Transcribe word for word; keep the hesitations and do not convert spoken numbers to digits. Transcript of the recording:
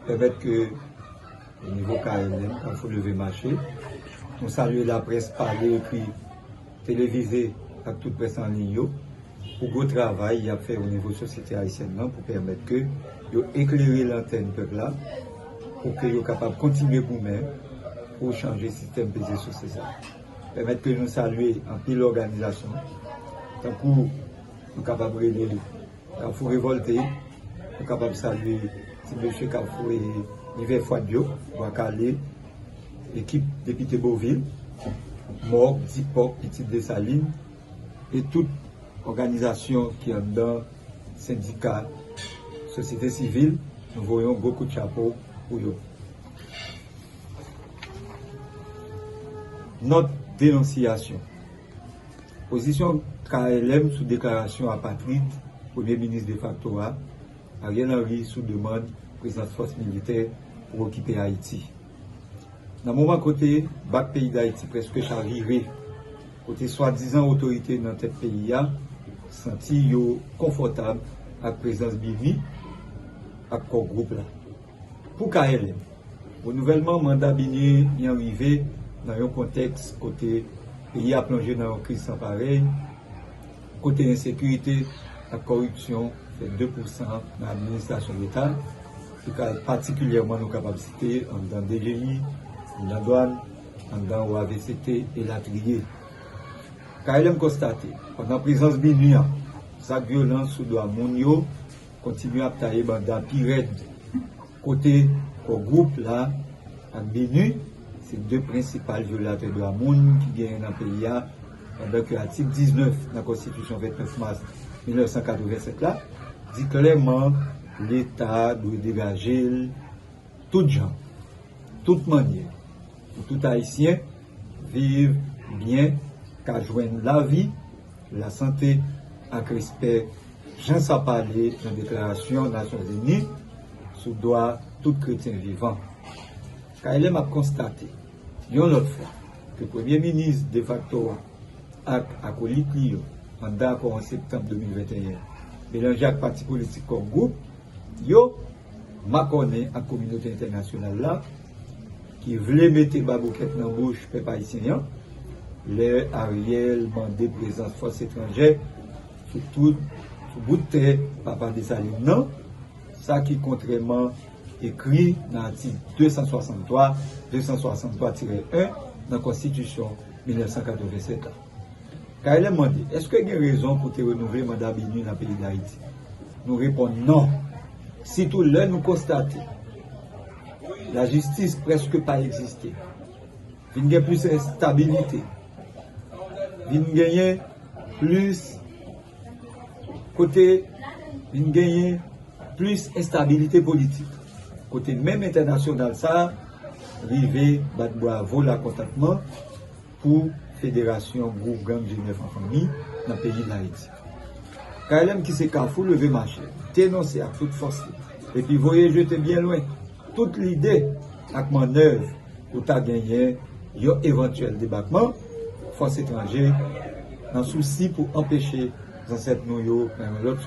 Pèmèt ke o nivo K L M, Kafou Leve Mache, nou salye laprès pale, ekri, televize ak tout près an liy yo pou gwo travay y ap fè o nivo sosyete ayisyèn nan pou pèmèt ke yo eklere lantèn pèp la pou ke yo kapab kontinye goumen pou chanje sistèm peze souse sa. Pèmèt ke nou salye anpil òganizasyon, tankou nou kapab rele Kafou Revòlte, nou kapab salye ti mesye Kafou e Nivè Fwad yo, Bwa Kale, ekip depite Beauville, Mòg, Dipòk, Pitit Desalin, e tout òganizasyon ki anndan sendika, sosyete sivil, nou voye yon gwo kout chapo pou yo. Nòt denonsiyasyon. Pozisyon K L M sou deklarasyon apatrid Premye Minis defakto a, Ariel Henry, sou demann prezans fòs militè pou okipe Ayiti. Nan moman kote bak peyi Dayiti prèske chavire, kote swadizan otorite nan tèt peyi a santi yo konfòtab ak prezans BINUH ak Core Group la. Pou K L M, renouvèlman manda BINUH an rive nan yon kontèks kote peyi a plonje nan yon kriz san parèy, kote ensekirite ak kòripsyon fè de pou san nan administrasyon leta, ki kay patikilyèman nou kapab site anndan D G I, anndan dwàn, anndan O A V C T, elatriye. K L M konstate, pandan prezans BINUH an, zak vyolans sou dwa moun yo kontinye ap taye banda pi rèd, kote Core Group la ak BINUH se de prensipal vyolatè dwa moun ki genyen nan peyi a, pandan ke atik diznèf nan Konstitisyon vennèf mas mil nèf san katrevennsèt la di klèman Leta dwe degaje l tout jan, tout mannyè, pou tout Ayisyen viv byen, ka jwenn lavi, lasante ak respè, jan sa pale nan Deklarasyon Nasyonzini sou dwa tout kretyen vivan. K L M ap konstate, yon lòt fwa, ke Premye Minis defakto a ak akolit li yo, anndan akò onz septanm de mil venteyen, melanje ak pati politik Core Group yo, makònen ak kominote entènasyonal la, ki vle mete baboukèt nan bouch pèp ayisyen an, lè Ariel mande prezans fòs etranjè sou tout, sou bout tè Papa Desalin nan, sa ki kontrèman ekri nan atik de san swasanntwa, de san swasanntwa tirè en nan Konstitisyon mil nèf san katrevennsèt la. K L M mande, èske gen rezon pou te renouvle manda BINUH nan peyi Dayiti? Nou reponn non. Sitou lè nou konstate lajistis prèske pa egziste, vin gen plis enstabilite, vin genyen plis kote, vin genyen plis enstabilite politik, kote menm entènasyonal sa a rive bat bravo lakontantman pou federasyon gwoup gang G nèf an fanmi nan peyi Dayiti. K L M ki se Kafou Leve Mache, denonse ak tout fòs li, epi voye jete byen lwen tout lide ak mannèv pou ta genyen yon evantyèl debakman fòs etranje nan sousi pou anpeche zansèt nou yo nan yon lòt